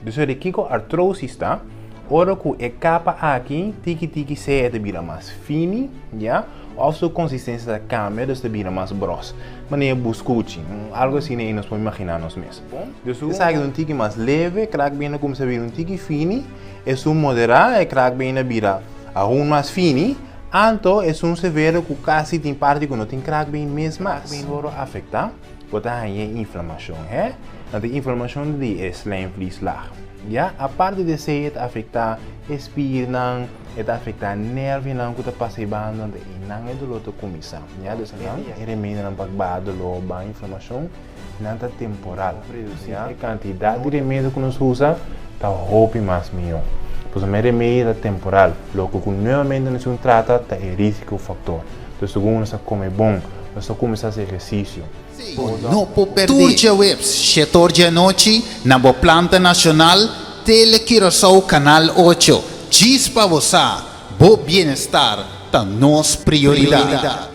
Dus di kiko artrosis ta? Ora ku e kapa aki tiki tiki sea ta bira mas fini, ya, òf su konsistensia ta kambia, dus ta bira mas bròs. Manera buskuchi, algu asina ei nos por imaginá nos mes. Dus esaki ta un tiki mas leve, kraakbeen a kuminsá bira un tiki fini, esun moderá, e kraakbeen a bira aun mas fini, anto esun severo ku kasi tin parti ku no tin kraakbeen mes mas. Kraakbeen wòrdu afektá. Bo ta haña inflamashon, hè? Anto e inflamashon di e slijmvlieslaag. Ya, aparte di esei e ta afektá e spiernan, e ta afektá nervionan ku ta pasa e banda, anto einan e doló ta kuminsá. Ya, dus nan e remedionan pa baha doló, baha inflamashon, nan ta temporal. Ya, e kantidat di remedio ku nos usa ta hopi mas mihó. Pasobra e remedio ta temporal, loke ku nuevamente nos tin trata ta e risiko faktor. Dus segun nos ta kome bon, nos ta kuminsá hasi ehersisio. Bo no por perdé. Tur djaweps, shetor djanochi, na bo planta nashonal, Tele Curaçao Kanal ocho. Djis pa bo sa, bo bienestar ta nos prioridat.